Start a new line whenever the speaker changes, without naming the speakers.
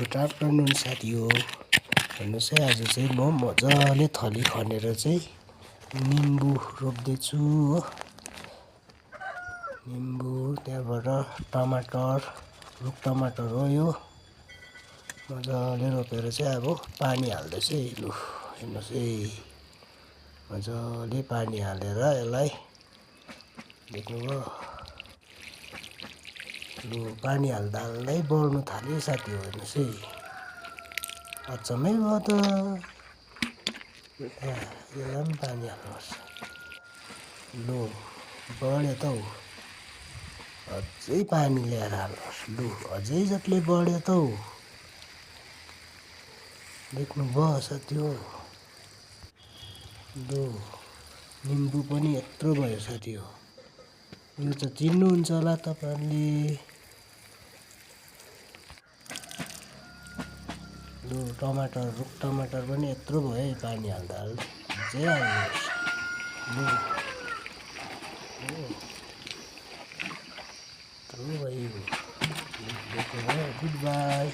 Good afternoon साथी हो। हेर्नुहोस् है, आज चाहिँ म मजाले थली खनेर चाहिँ निम्बु रोप्दैछु हो। निम्बु, त्यहाँबाट टमाटर, रुख टमाटर हो यो। मजाले रोपेर चाहिँ अब पानी हाल्दैछु है। लु हेर्नुहोस् है, मजाले पानी हालेर यसलाई देख्नुभयो। लु पानी हाल्दा हाल्दै बढ्नु थाल्यो साथी हो। हेर्नुहोस् है, अचम्मै भयो त। यसलाई पनि पानी हाल्नुहोस्। लु बढ्यो त हौ, अझै पानी ल्याएर हाल्नुहोस्। लु अझै जसले बढ्यो त हौ, देख्नुभयो साथी हो। लु निम्बु पनि यत्रो भयो साथी हो। यो त चिन्नुहुन्छ होला तपाईँहरूले। लु टमाटर, रुख टमाटर पनि यत्रो भयो है पानी हाल्दा हाल्दै। अझै हाल्नुहोस्। लु यत्रो भयो। Good by.